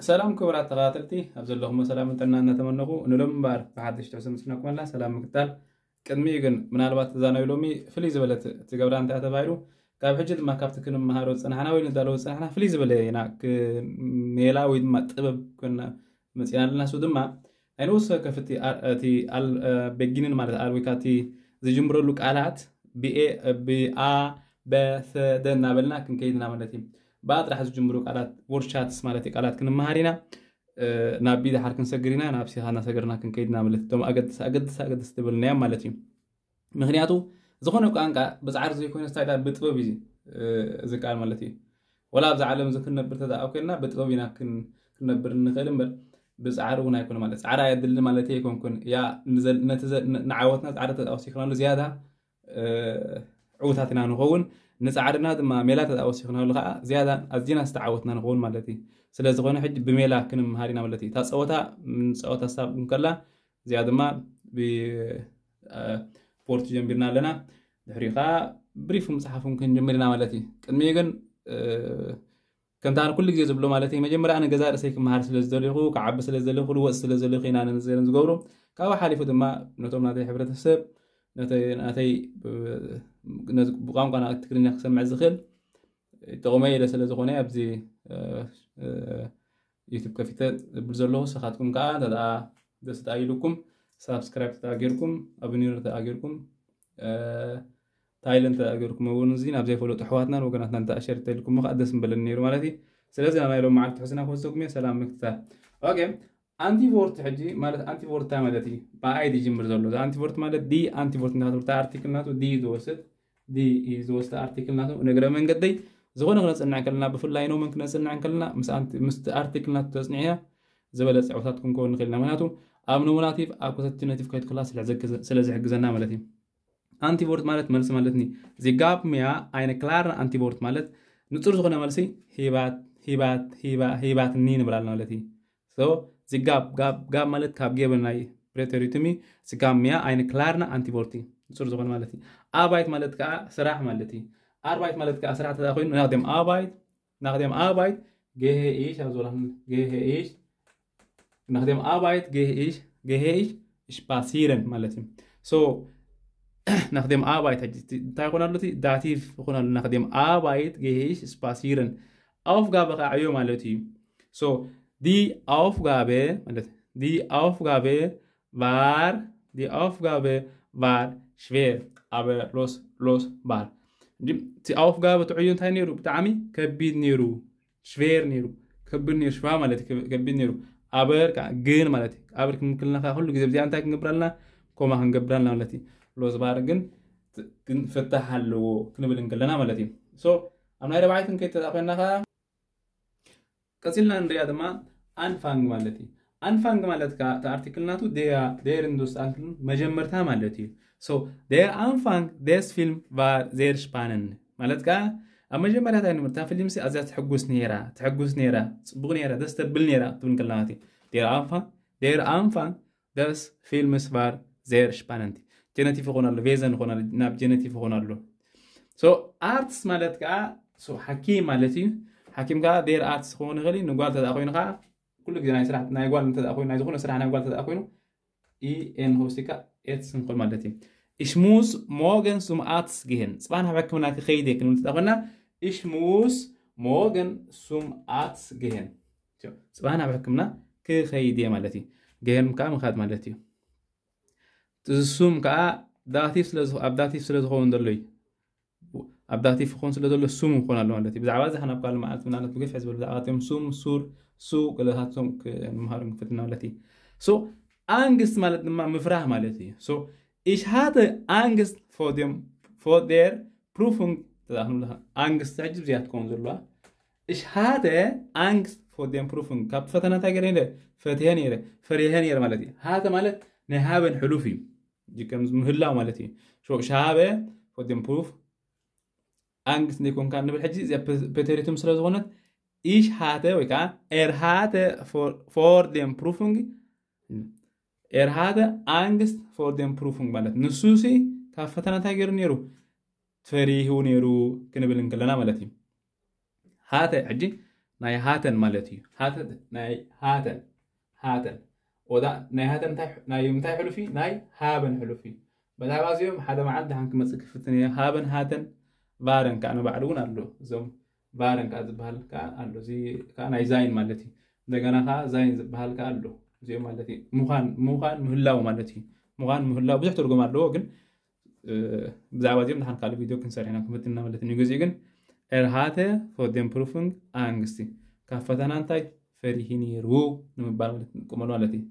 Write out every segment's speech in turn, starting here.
ሰላም ክቡራት ተኸታተልቲ፣ ኣብ ዘለኹም ሰላም ጥዕና እናተመነኹ፣ ንሎሚ እምበኣር ብሓድሽ ትሕዝቶ መፂእናኩም ኣለና። ሰላም ምክታል ቅድሚኡ ግን፣ ምናልባት እዛ ናይ ሎሚ ፍልይ ዝበለት ትገብራ እንታይ ተባሂሉ፣ ካብ ሕጂ ድማ ካብቲ ክንመሃሮ ዝፀናሕና ወይ ንዳሎ ዝፀናሕና ፍልይ ዝበለ ኢና ክ-፣ ሜላ ወይ ድማ ጥበብ ኮይና መፂና ኣለና። እሱ ድማ ኣይንውስ ከፍቲ ኣር-፣ እቲ ኣል-፣ እ፣ በጊንን ማለት ኣል ወይ ከዓ እቲ ዝጅምረሉ ቃላት ብኤ፣ ብኣ፣ በሰ፣ ደ እናበልና ክንከይድና ማለት እዩ። ብኣ ጥራሕ ዝጅምሩ ቃላት፣ ወርሻትስ ማለት እዩ፣ ቃላት ክንመሃር ኢና። እ፣ ናብ ቢ ድሓር ክንሰግር ኢና፣ ናብ ሲኻ እናሰገርና ክንከይድና ማለት እዩ። እቶም ኣገድስ፣ ኣገድስ፣ ኣገድስ ትብልናዮም ማለት እዩ። ምክንያቱ፣ ዝኾነ ቋንቋ ብፃዕሪ ዘይኮነ ስታይላ ብጥበብ እዩ፣ እ፣ ዝከኣል ማለት እዩ። ወላ ኣብዛ ዓለም እዚ ክንነብር ተደኣ ኮይንና ብጥበብ ኢና ክን-፣ ክንነብር እንኽእል እምበር ብፃዕሪ እውን ኣይኮነ ማለት። ፃዕሪ ኣየድልን ማለት ኣይኮንኩን። ያ ንዘል-፣ ነቲ ዘ-፣ ን-፣ ንዓወትና ፃዕሪ ተወሲኽናሉ ዝያዳ፣ እ፣ ዕዉታት ኢና ንኸውን። ንፃዕርና ድማ ሜላ ተወሲኽናሉ ከዓ ዝያዳ ኣዝና ዝተዓወትና ንኸውን ማለት እዩ። ስለ ዝኾነ ሕጂ ብሜላ ክንምሃር ኢና ማለት እዩ። እታ ፀወታ ንፃወታ ሳብ እንከላ እዚኣ ድማ ብ-፣ እ፣ ስፖርት ጀሚርና ኣለና። ድሕሪኡ ከዓ ብሪፍ ምፅሓፍ እውን ክንጅምር ኢና ማለት እዩ። ቅድሚኡ ግን፣ እ፣ ከምታ ኣነ ኩሉ ግዜ ዝብሎ ማለት እዩ፣ መጀመርያ ኣነ ገዛ ርእሰይ ክመሃር ስለ ዝደለኹ፣ ክዓቢ ስለ ዝደለኹ፣ ክልወጥ ስለ ዝደለኹ ኢና ነዚ ዝገብሮ። ካብኡ ሓሊፉ ድማ ነቶም ናተይ ሕብረተሰብ፣ ነተይ፣ ናተይ፣ እ፣ ነዚ ብቋንቋና ትግርኛ ክሰምዕ ዝኽእል ይጠቕሞ ኢለ ስለ ዝኾነ ኣብዚ፣ እ፣ እ፣ ዩቱብ ከፊተ ዝብል ዘለኹ። ንስኻትኩም ከዓ እንተ ደኣ ደስ ደኣ ኢሉኩም ሳብስክራይብ ተደኣ ጌርኩም፣ ኣብኒር ተደኣ ጌርኩም፣ እ፣ ታይለ እንተ ደኣ ጌርኩም እውን እዚ ናብ ዘይፈለጡ ኣሕዋትናን ወገናትናን እንተ ሸር ተልኩም ከዓ ደስ ምበለኒ ነይሩ ማለት እዩ። ስለዚ ናይ ሎም መዓልቲ ትሕዝና ክወስደኩም እየ። ሰላም ምክትታል። ኦኬ፣ ኣንቲቮርት ሕጂ ማለት ኣንቲቮርት እንታይ ማለት እዩ? ብኣይ ዝጅምር ዘሎ። እዚ ኣንቲቮርት ማለት ዲ ኣንቲቮርት እንዳተብርታ ኣርቲክል ናቱ ዲ ዝወስድ፣ ዲ እዩ ዝወስድ ኣርቲክል ናቱ። ንእግረ መንገደይ ዝኾነ ክነጽንዕ እንከለና፣ ብፍላይ ኖምን ክነጽንዕ እንከለና፣ ምስ ኣንቲ-፣ ምስቲ ኣርቲክል ናቱ ተጽኒዕና ዝበለጸ ዕውታት ክንከውን ንኽእል ኢና። ምክንያቱ ኣብ ኖሚናቲቭ ኣብ ኮሰት ጀነቲቭ ከይትኩላ ስለ ዝሕግዘ-፣ ስለ ዝሕግዘና ማለት እዩ። ኣንቲቮርት ማለት መልሲ ማለት ኒ። ዚ ጋብ ሚያ ኣይነ ክላር ኣንቲቮርት ማለት ንጹር ዝኾነ መልሲ ሂባት፣ ሂባት፣ ሂባ-፣ ሂባትኒ ንብል ኣለና ማለት እዩ። So፣ ዚ ጋብ፣ ጋብ፣ ጋብ ማለት ካብ ጌበን ናይ ፕሬተሪትም እዩ። ዚ ጋብ ሚያ ኣይነ ክላርና ኣንቲቮርት እዩ። ንጹር ዝኾነ ማለት እዩ። ኣባይት ማለት ከዓ ስራሕ ማለት እዩ። ኣርባይት ማለት ከዓ ስራሕ ተዳ ኮይኑ፣ ናቅደም ኣባይት፣ ናቅደም ኣባይት፣ ገሄ ኢሽ፣ ኣብ ዞላን ገሄ ኢሽ፣ ናክደም ኣባይት፣ ገሄ ኢሽ፣ ገሄ ኢሽ፣ ስፓሲረን ማለት እዩ። So፣ ናክደም ኣባይት፣ ሕጂ እቲ እንታይ ይኾን ኣሎ? እቲ ዳቲቭ ይኾን ኣሎ። ናክደም ኣባይት፣ ገሄ ኢሽ፣ ስፓሲረን። ኣውፍጋበ ከዓ ዕዮ ማለት እዩ። So፣ ዲ ኣውፍጋበ ማለት፣ ዲ ኣውፍጋበ ቫር፣ ዲ ኣውፍጋበ ቫር ሽቬር ኣበ ሎስ፣ ሎስ ባር። እንጂ እቲ ኣውፍጋበ እቲ ዕዮ እንታይ ነይሩ? ብጣዕሚ ከቢድ ነይሩ። ሽቬር ነይሩ። ከቢድ ነይሩ። ሽዋ ማለት እዩ። ከቢድ ነይሩ። ኣበር ከዓ ግን ማለት እዩ። ኣበር ክንብል ከለና ከዓ ኩሉ ግዜ ብዚኣ እንታይ ክንገብር ኣለና? ኮማ ክንገብር ኣለና ማለት እዩ። ሎስ ባር ግን፣ ግን ፍታሕ ኣለዎ ክንብል እንከለና ማለት እዩ። So፣ ኣብ ናይ ረብዓይትን ከይተጣፈና ከዓ ቀፂልና ንሪኣ ድማ ኣንፋንግ ማለት እዩ። ኣንፋንግ ማለት ከዓ እቲ ኣርቲክል ናቱ ዴያ፣ ዴር ኢንዱስ ኣንክልን መጀመርታ ማለት እዩ። So፣ ዴር ኣንፋንግ ደስ ፊልም ቫር ዜር ሽፓነን ማለት ከዓ ኣብ መጀመርያ እንታይ ንምርታ ፊልምሲ ኣዝያ ትሕጉስ ነይራ፣ ትሕጉስ ነይራ፣ ፅቡቅ ነይራ፣ ደስ ተብል ነይራ ክትብል ከላ ማለት እዩ። ዴር ኣንፋንግ፣ ዴር ኣንፋንግ ደስ ፊልምስ ቫር ዜር ሽፓነንቲ። ጀነቲቭ ይኾን ኣሎ፣ ቬዘን ይኾን ኣሎ፣ ናብ ጀነቲቭ ይኾን ኣሎ። So፣ ኣርትስ ማለት ከዓ፣ so፣ ሓኪም ማለት እዩ። ሓኪም ከዓ ዴር ኣርትስ ክኸውን ይኽእል እዩ። ንጓል ተደኣ ኮይኑ ከዓ፣ ኩሉ ግዜ ናይ ስራሕ፣ ናይ ጓል እንተ ደኣ ኮይኑ፣ ናይ ዝኾነ ስራሕ ናይ ጓል ተደኣ ኮይኑ፣ ኢ ኤን ሆሲካ ኤትስ ንኾን ማለት እዩ። Ich muss morgen zum Arzt gehen። ፅባሕ ናብ ሕክምና ክኸይድ እየ ክንብል እንተ ደኣ ኮይና፣ Ich muss morgen zum Arzt gehen። ፅባሕ ናብ ሕክምና ክኸይድ እየ ማለት እዩ። ገሄን ከዓ ምኻድ ማለት እዩ። እዚ ሱም ከዓ ዳቲቭ ስለ ዝኸ-፣ ኣብ ዳቲቭ ስለ ዝኸውን ዘሎ እዩ። ኣብ ዳቲቭ ክኾን ስለ ዘሎ ሱም ክኾን ኣሎ ማለት እዩ። ብዛዕባ እዚ ናብ ካልእ መዓልቲ ምናልባት ብግፍሒ ዝበሉ ብዛዕባ እቶም ሱም፣ ሱር፣ ሱ፣ ገለታቶም ክንምሃሮም ክንፍትና ማለት እዩ። So፣ ኣንግስት ማለት ድማ ምፍራህ ማለት እዩ። So፣ ich hatte Angst vor dem, vor der Prüfung፣ ተዛ ክንብለካ፣ ኣንግስት ሕጂ ብዚኣ ትከውን ዘለዋ። Ich hatte Angst vor dem Prüfung። ካብ ፈተና እንታይ ገይረ ነይረ? ፈትሐ ነይረ፣ ፈሪሐ ነይረ ማለት እዩ። ሃተ ማለት ናይ ሃበን ሕሉፍ እዩ። እዚ ከም ምህላው ማለት እዩ። So፣ ich habe vor dem Prüf ኣንግስት ዘይኮንካ ንብል ሕጂ፣ እዚኣ ፕ-፣ ፕሬተሪትም ስለ ዝኾነት፣ ich hatte ወይ ከዓ er hatte vor፣ vor dem Prüfung፣ er hatte Angst vor dem Prüfung ማለት ንሱ ሲ ካብ ፈተና እንታይ ገይሩ ነይሩ? ፈሪሁ ነይሩ ክንብል እንከለና ማለት እዩ። ሃተ ሕጂ ናይ ሃተን ማለት እዩ። ሃተን ናይ ሃተን ሃተን ወዳ ናይ ሃተን እንታይ ናይ ምንታይ ሕሉፍ እዩ? ናይ ሃበን ሕሉፍ እዩ። በታ ባዚኦም ሓደ መዓልቲ ደሓን ክመፅእ ክፍትን እየ። ሃበን ሃተን ቫረን ከዓ ንባዕሉ እውን ኣሎ። እዞም ቫረን ከዓ ዝበሃል ከዓ ኣሎ። እዚ ከዓ ናይ ዛይን ማለት እዩ። እንደገና ከዓ ዛይን ዝበሃል ከዓ ኣሎ። እዚኦም ማለት እዩ ምዃን ምዃን ምህላው ማለት እዩ። ምዃን ምህላው ብዙሕ ትርጉም ኣለዎ፣ ግን ብዛዕባ እዚኦም ደሓን ካልእ ቪድዮ ክንሰርሕ ኢና ክምትና ማለት እዩ። ግዜ ግን er hatte vor dem Prüfung Angst፣ ካብ ፈተና እንታይ ፈሪሂ ነይሩ ንምባል ማለት ንጥቀመሉ ማለት እዩ።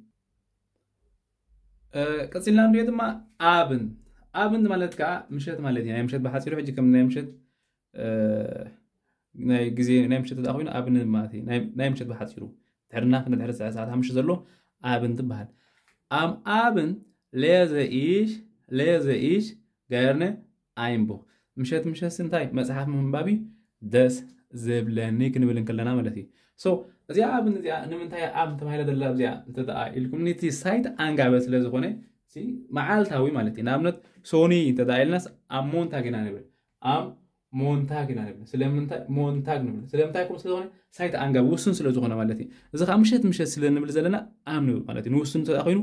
ቀፂልና ንሪኦ ድማ ኣብን ኣብን ማለት ከዓ ምሸት ማለት እዩ። ናይ ምሸት ብሓፂሩ ሕጂ ከም ናይ ምሸት ናይ ግዜ ናይ ምሸት ተኣ ኮይኑ ኣብን ማለት እዩ። ናይ ምሸት ብሓፂሩ ድሕርና ክንድሕሪ ሰዓት ሓሙሽተ ዘሎ ኣብን ትበሃል። ኣም ኣብን ሌዘ ኢሽ ሌዘ ኢሽ ገርነ ኣይንቡኽ ምሸት ምሸት እንታይ መፅሓፍ ምንባቢ ደስ ዝብለኒ ክንብል እንከለና ማለት እዩ። እዚኣ ኣብን እዚኣ ንምንታይ ኣብ ተባሂላ ዘላ እዚኣ እንተደኣ ኢልኩም ንቲ ሳይት ኣንጋበ ስለ ዝኾነ መዓልታዊ ማለት እዩ። ንኣብነት ሶኒ እንተደኣ ኢልናስ ኣብ ሞንታግ ኢና ንብል ኣብ ሞንታግ ኢና ንብል። ስለምንታይ ሞንታግ ንብል? ስለምንታይ ከም ስለዝኾነ ሳይት ኣንጋብ ውሱን ስለ ዝኾነ ማለት እዩ። እዚ ከዓ ምሸት ምሸት ስለ ንብል ዘለና ኣም ንብል ማለት እዩ። ንውሱን እንተ ኮይኑ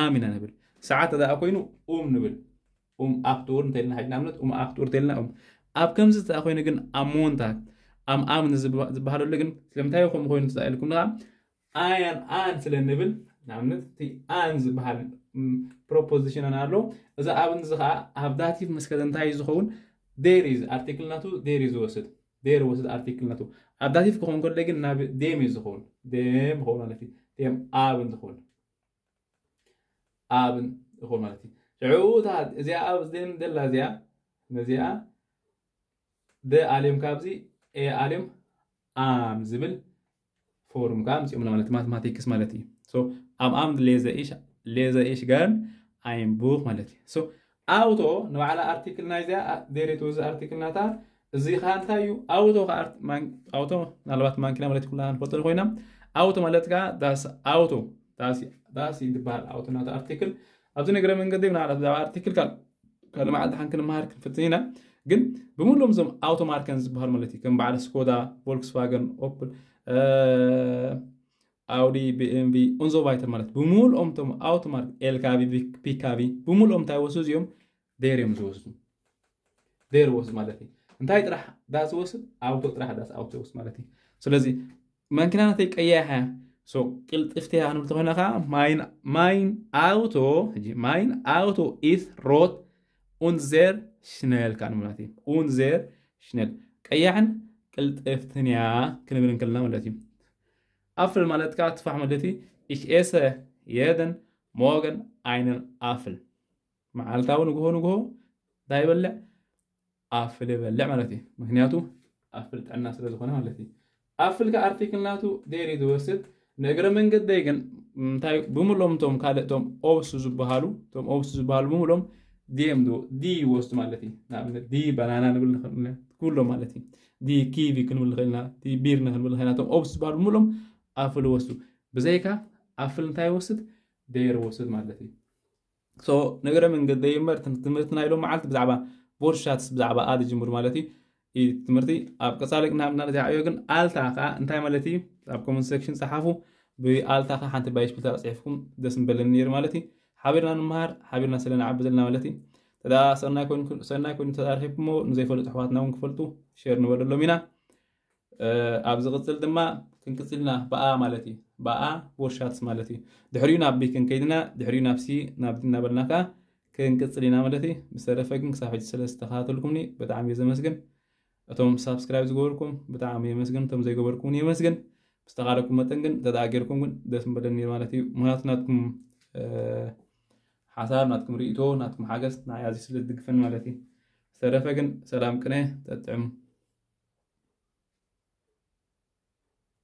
ኣም ኢና ንብል። ሰዓት ተደኣ ኮይኑ ኡም ንብል። ኡም ኣክቱር እንተልና ሓጅ ንኣብነት ኡም ኣክቱር እንተልና ኡም ኣብ ከምዚ ተኣ ኮይኑ ግን ኣብ ሞንታግ ኣም ኣም ዝበሃለሉ ግን ስለምንታይ ከምኡ ኮይኑ ተሳኢልኩም ንዓ ኣያን ኣን ስለ ንብል ንኣብነት እቲ ኣን ዝበሃል ፕሮፖዚሽን ኣሎ። እዚ ኣብን እዚ ከዓ ኣብ ዳቲቭ ምስ ከደ እንታይ እዩ ዝኸውን? ዴር ኢዝ ኣርቲክል ናቱ ዴር እዩ ዝወስድ። ዴር ወስድ ኣርቲክል ናቱ ኣብ ዳቲቭ ክኸውን ከሎ ግን ናብ ዴም እዩ ዝኸውን። ዴም ይኸውን ማለት እዩ። ዴም ኣብን ዝኸውን ኣብን ይኸውን ማለት እዩ። ሽዑ እታ እዚኣ ኣብ ዴም ደላ እዚኣ ነዚኣ ደ ኣልዮም ካብዚ ኤ ኣልዮም ኣም ዝብል ፎርም ከዓ ምፅኦም ማለት ማቴማቲክስ ማለት እዩ። ኣም ኣም ሌዘ ኢሽ ገርን ኣይንቡኽ ማለት እዩ። ኣውቶ ንባዕላ ኣርቲክል ናይዚኣ ዴሬት ወዚ ኣርቲክል ናታ እዚ ከዓ እንታይ እዩ? ኣውቶ ኣውቶ ምናልባት ማንኪና ማለት ኩላ ንፈልጦ ኮይና ኣውቶ ማለት ከዓ ዳስ ኣውቶ ዳስ ይትበሃል። ኣውቶ ናታ ኣርቲክል ኣብዚ ነገረ መንገዲ ምናልባት ብዛዕባ ኣርቲክል ካልእ መዓልቲ ሓን ክንመሃር ክንፍትን ኢና። ግን ብምሉኦም እዞም ኣውቶ ማርከን ዝበሃሉ ማለት እዩ ከም በዓል ስኮዳ፣ ቮልክስቫገን፣ ኦፕል፣ ኣውዲ፣ ቢኤምቪ፣ ኡንዞ ቫይተር ማለት ብምሉኦም ቶም ኣውቶ ማርክ ኤልካቪ፣ ፒካቪ ብምሉኦም እንታይ ወስዱ እዮም? ዴር እዮም ዝወስዱ። ዴር ወስድ ማለት እዩ። እንታይ ጥራሕ ዳስ ወስድ? ኣውቶ ጥራሕ ዳስ ኣውቶ ወስድ ማለት እዩ። ስለዚ መንኪና ናተይ ቀያሕ እያ። ቅልጥፍቲ እያ ክንብል ተኾይና ከዓ ማይን ኣውቶ ማይን ኣውቶ ኢስ ሮት ኡንዘር ሽነል ከዓ ንምላት እዩ። ኡንዘር ሽነል ቀያሕን ቅልጥፍትን እያ ክንብል እንከልና ማለት እዩ። ኣፍል ማለት ከዓ ትፋሕ ማለት እዩ። ኢሽ ኤሰ የደን ሞገን ኣይነን ኣፍል መዓልታዊ ንግሆ ንግሆ እንታይ ይበልዕ? ኣፍል ይበልዕ ማለት እዩ። ምክንያቱ ኣፍል ጥዕና ስለ ዝኾነ ማለት እዩ። ኣፍል ከ ኣርቲክል ናቱ ዴር እዩ ዝወስድ። ንእግረ መንገደይ ግን እንታይ ብምሎም እቶም ካልእ እቶም ኦብስ ዝበሃሉ እቶም ኦብስ ዝበሃሉ ብምሎም ዲም ዲ ይወስዱ ማለት እዩ። ንኣብነት ዲ ባናና ንብል ንኽእል ኩሎም ማለት እዩ። ዲ ኪቪ ክንብል ንኽእልና ዲ ቢር ንክንብል ንኽእልና እቶም ኦብስ ዝበሃሉ ብምሎም ኣፍል ይወስዱ። ብዘይካ ኣፍል እንታይ ይወስድ? ዴር ይወስድ ማለት እዩ። ነገረ መንገደይ እምበር ትምህርቲ ናይ ሎም መዓልቲ ብዛዕባ ቦርሻትስ ብዛዕባ ኣ ዝጅምሩ ማለት እዩ። ትምህርቲ ኣብ ቀፃሊ ናብና ዚዓዮ ግን ኣልታ ከዓ እንታይ ማለት እዩ? ኣብ ኮመንት ሴክሽን ፀሓፉ። ብኣልታ ከዓ ሓንቲ ባይሽፒል ተፅሒፍኩም ደስ ምበለኒ ነይሩ ማለት እዩ። ሓቢርና ንምሃር ሓቢርና ስለ ንዓቢ ዘለና ማለት እዩ። ተዳ ሰናይ ኮይኑ ተዳርሒብኩሞ ንዘይፈልጡ ኣሕዋትና እውን ክፈልጡ ሼር ንበለሎም ኢና። ኣብ ዝቕፅል ድማ ክንቅፅል ኢና ብኣ ማለት እዩ። ብኣ ቦርሻትስ ማለት እዩ። ድሕሪኡ ናብ ቢ ክንከይድ ኢና፣ ድሕሪኡ ናብ ሲ ናብ ዲ እናበልና ከዓ ክንቅፅል ኢና ማለት እዩ። ብዝተረፈ ግን ክሳብ ሕጂ ስለ ዝተኸታተልኩምኒ ብጣዕሚ እየ ዘመስግን። እቶም ሳብስክራይብ ዝገበርኩም ብጣዕሚ የመስግን፣ እቶም ዘይገበርኩም እውን የመስግን። ብዝተኻለኩም መጠን ግን እንተደኣ ጌርኩም ግን ደስ ምበለኒ ነይሩ ማለት እዩ። ምክንያቱ ናትኩም ሓሳብ ናትኩም ርእቶ ናትኩም ሓገዝ ንዓይ ኣዝዩ ስለ ዝድግፈኒ ማለት እዩ። ዝተረፈ ግን ሰላም ቅነ ጠጥዕም